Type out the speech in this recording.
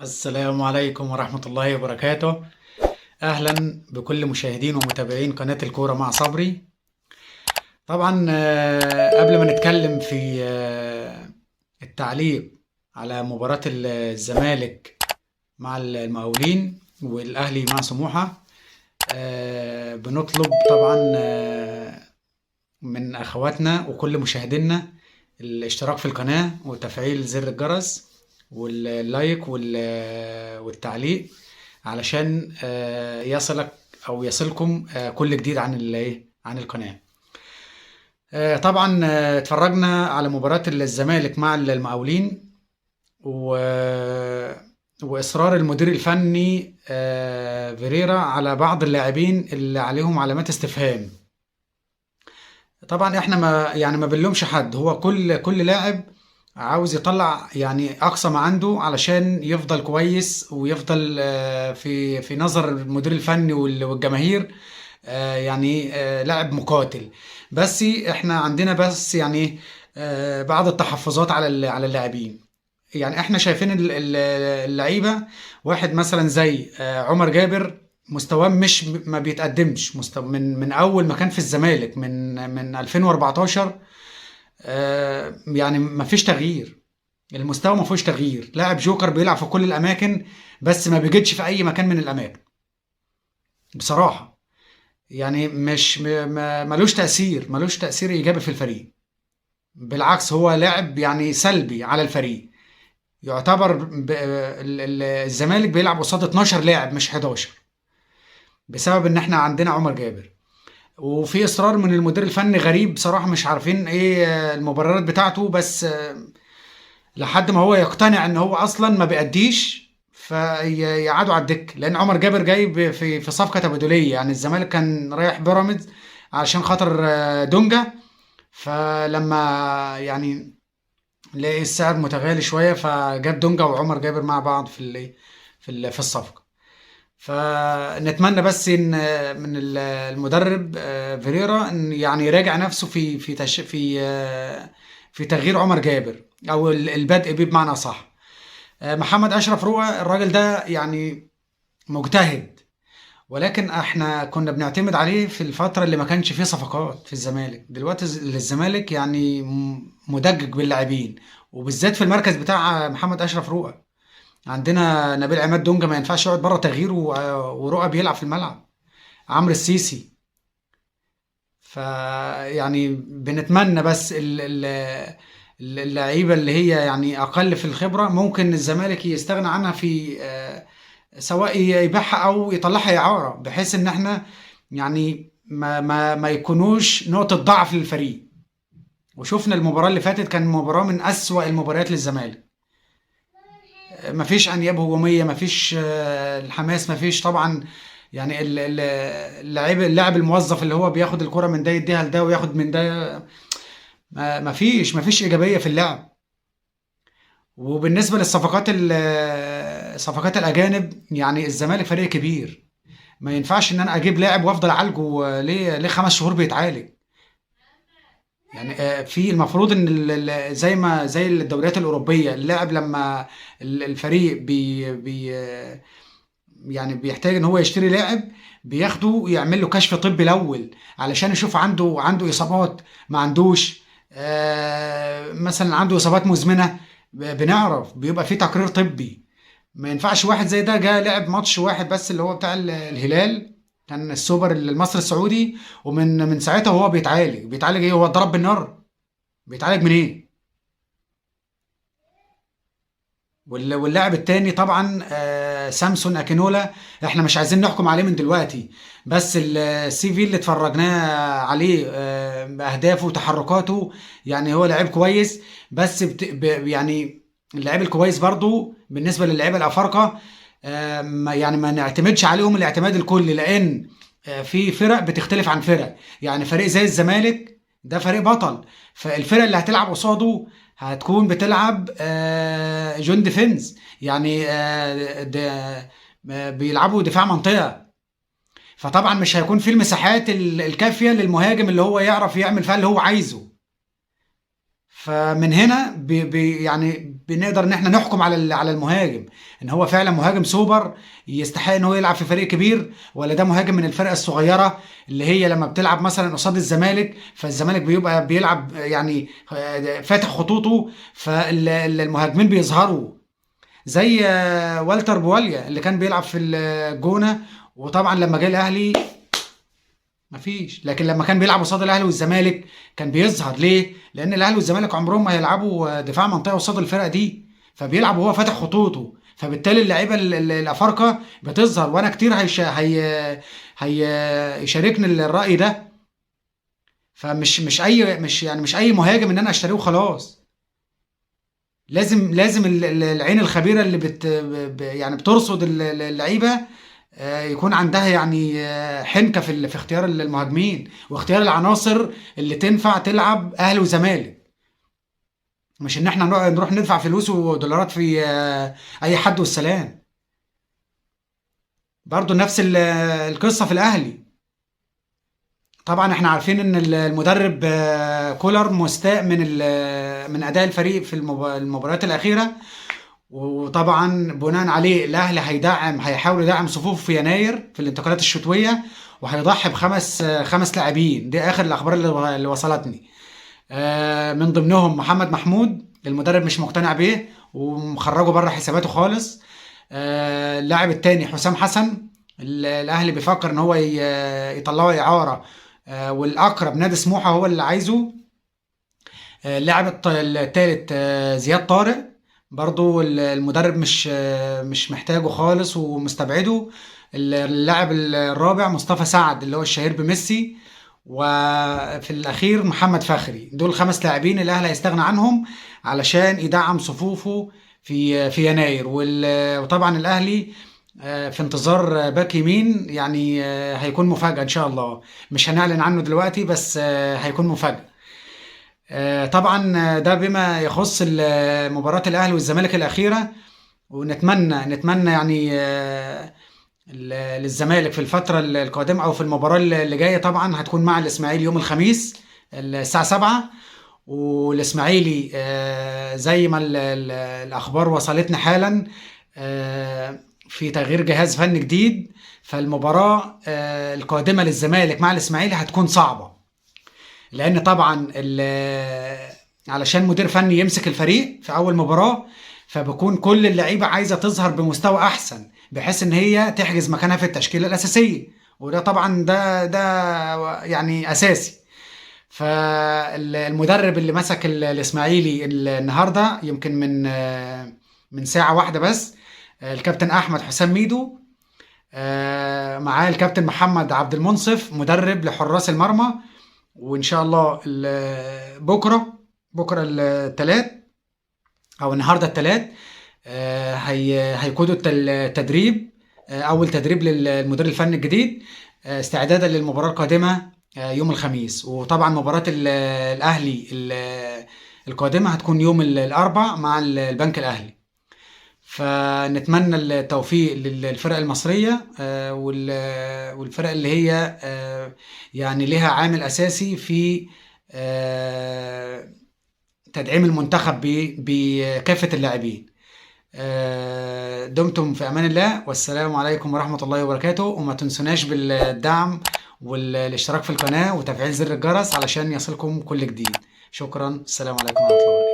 السلام عليكم ورحمة الله وبركاته. أهلا بكل مشاهدين ومتابعين قناة الكورة مع صبري. طبعا قبل ما نتكلم في التعليق على مباراة الزمالك مع المقاولين والأهلي مع سموحة، بنطلب طبعا من أخواتنا وكل مشاهدينا الاشتراك في القناة وتفعيل زر الجرس وال like والتعليق علشان يصلك أو يصلكم كل جديد عن عن القناة. طبعا اتفرجنا على مباراة الزمالك مع المقاولين وإصرار المدير الفني فيريرا على بعض اللاعبين اللي عليهم علامات استفهام. طبعا احنا ما بنلومش حد، هو كل لاعب عاوز يطلع اقصى ما عنده علشان يفضل كويس ويفضل في نظر المدير الفني والجماهير، لاعب مقاتل. بس احنا عندنا بس بعض التحفظات على اللاعبين. احنا شايفين اللعيبه، واحد مثلا زي عمر جابر مستواه مش ما بيتقدمش، مستوى من اول ما كان في الزمالك من 2014، ما فيش تغيير، المستوى ما فيهوش تغيير. لاعب جوكر بيلعب في كل الاماكن بس ما بيجدش في اي مكان من الاماكن بصراحه، مش ملوش تاثير، ملوش تاثير ايجابي في الفريق، بالعكس هو لاعب سلبي على الفريق. يعتبر الزمالك بيلعب قصاد 12 لاعب مش 11 بسبب ان احنا عندنا عمر جابر، وفي اصرار من المدير الفني غريب بصراحه، مش عارفين ايه المبررات بتاعته، بس لحد ما هو يقتنع ان هو اصلا ما بيأديش فيقعدوا على الدكه، لان عمر جابر جاي في صفقه تبادليه. الزمالك كان رايح بيراميدز علشان خاطر دونجا، فلما لقي السعر متغالي شويه فجاب دونجا وعمر جابر مع بعض في الصفقه. فنتمنى بس ان من المدرب فيريرا ان يراجع نفسه في تغيير عمر جابر او البدء بيه بمعنى صح. محمد اشرف روقا الراجل ده مجتهد، ولكن احنا كنا بنعتمد عليه في الفتره اللي ما كانش فيه صفقات في الزمالك. دلوقتي الزمالك مدجج باللاعبين، وبالذات في المركز بتاع محمد اشرف روقا. عندنا نبيل عماد دونجا ما ينفعش يقعد بره تغيير ورؤى بيلعب في الملعب، عمرو السيسي. بنتمنى بس اللعيبه اللي هي اقل في الخبره ممكن الزمالك يستغنى عنها سواء يبيعها او يطلعها اعاره، بحيث ان احنا ما يكونوش نقطه ضعف للفريق. وشفنا المباراه اللي فاتت كان مباراه من اسوأ المباريات للزمالك، مفيش انياب هجوميه، مفيش الحماس، مفيش طبعا اللاعب الموظف اللي هو بياخد الكره من ده يديها لده وياخد من ده، مفيش ايجابيه في اللعب. وبالنسبه للصفقات صفقات الاجانب، الزمالك فريق كبير، ما ينفعش ان انا اجيب لاعب وافضل اعالجه ليه 5 شهور بيتعالج. في المفروض ان زي الدوريات الاوروبيه، اللاعب لما الفريق بيحتاج ان هو يشتري لاعب بياخده يعمل له كشف طبي الاول علشان يشوف عنده اصابات ما عندوش، مثلا عنده اصابات مزمنه، بنعرف بيبقى في تقرير طبي. ما ينفعش واحد زي ده جه لعب ماتش واحد بس اللي هو بتاع الهلال، كان السوبر المصري السعودي، ومن ساعتها وهو بيتعالج. بيتعالج ايه؟ هو اتضرب بالنار؟ بيتعالج من ايه؟ واللاعب التاني طبعا، سامسون اكينولا، احنا مش عايزين نحكم عليه من دلوقتي، بس السي في اللي اتفرجناه عليه، باهدافه وتحركاته، هو لعيب كويس، بس اللاعب الكويس برضو بالنسبه للاعيبه الافارقه، ما نعتمدش عليهم الاعتماد الكلي، لان في فرق بتختلف عن فرق. فريق زي الزمالك ده فريق بطل، فالفرق اللي هتلعب قصاده هتكون بتلعب zone defense، بيلعبوا دفاع منطقة، فطبعا مش هيكون في المساحات الكافية للمهاجم اللي هو يعرف يعمل فيها اللي هو عايزه. فمن هنا بنقدر ان احنا نحكم على المهاجم ان هو فعلا مهاجم سوبر يستحق ان هو يلعب في فريق كبير، ولا ده مهاجم من الفرقة الصغيرة اللي هي لما بتلعب مثلا قصاد الزمالك، فالزمالك بيبقى بيلعب يعني فاتح خطوطه، فالمهاجمين بيظهروا زي والتر بواليا اللي كان بيلعب في الجونه، وطبعا لما جه الاهلي مفيش. لكن لما كان بيلعب قصاد الاهلي والزمالك كان بيظهر. ليه؟ لان الاهلي والزمالك عمرهم ما هيلعبوا دفاع منطقة قصاد الفرقة دي، فبيلعب وهو فاتح خطوطه، فبالتالي اللعيبة الافارقة بتظهر. وانا كتير هيشاركني الراي ده. فمش مش اي مش يعني مش اي مهاجم ان انا اشتريه وخلاص. لازم العين الخبيرة اللي يعني بترصد اللعيبة، يكون عندها يعني حنكه في اختيار المهاجمين واختيار العناصر اللي تنفع تلعب اهلي وزمالك، مش ان احنا نروح ندفع فلوس ودولارات في اي حد والسلام. برضو نفس القصة في الاهلي. طبعا احنا عارفين ان المدرب كولر مستاء من اداء الفريق في المباريات الاخيرة، وطبعا بناء عليه الاهلي هيحاول يدعم صفوفه في يناير في الانتقالات الشتوية، وهيضحي بخمس لاعبين. دي اخر الاخبار اللي وصلتني، من ضمنهم محمد محمود، المدرب مش مقتنع بيه ومخرجه بره حساباته خالص. اللاعب الثاني حسام حسن، الاهلي بيفكر ان هو يطلعه اعاره، والاقرب نادي سموحه هو اللي عايزه. اللاعب الثالث زياد طارق، برضو المدرب مش محتاجه خالص ومستبعده. اللاعب الرابع مصطفى سعد اللي هو الشهير بميسي، وفي الاخير محمد فخري. دول 5 لاعبين الاهلي هيستغنى عنهم علشان يدعم صفوفه في يناير. وطبعا الاهلي في انتظار باك يمين، يعني هيكون مفاجأة ان شاء الله، مش هنعلن عنه دلوقتي بس هيكون مفاجأة. طبعا ده بما يخص مباراة الاهلي والزمالك الاخيرة، ونتمنى يعني للزمالك في الفترة القادمة او في المباراة اللي جاية، طبعا هتكون مع الاسماعيلي يوم الخميس الساعة 7. والاسماعيلي زي ما الاخبار وصلتنا حالا، في تغيير جهاز فني جديد، فالمباراة القادمة للزمالك مع الاسماعيلي هتكون صعبة، لان طبعا علشان مدير فني يمسك الفريق في اول مباراة، فبكون كل اللعيبة عايزة تظهر بمستوى احسن بحيث ان هي تحجز مكانها في التشكيلة الاساسية، وده طبعا ده يعني اساسي. فالمدرب اللي مسك الاسماعيلي النهارده يمكن من ساعة واحدة بس، الكابتن احمد حسام ميدو، معاه الكابتن محمد عبد المنصف مدرب لحراس المرمى، وان شاء الله بكره الثلاث او النهارده الثلاث، هيقودوا التدريب، اول تدريب للمدير الفني الجديد، استعدادا للمباراة القادمة، يوم الخميس. وطبعا مباراة الاهلي القادمة هتكون يوم الاربع مع البنك الاهلي. فنتمنى التوفيق للفرق المصرية، والفرق اللي هي، يعني لها عامل اساسي في، تدعيم المنتخب بكافة اللاعبين. دمتم في امان الله، والسلام عليكم ورحمة الله وبركاته. وما تنسوناش بالدعم والاشتراك في القناة وتفعيل زر الجرس علشان يصلكم كل جديد. شكرا، السلام عليكم ورحمة الله وبركاته.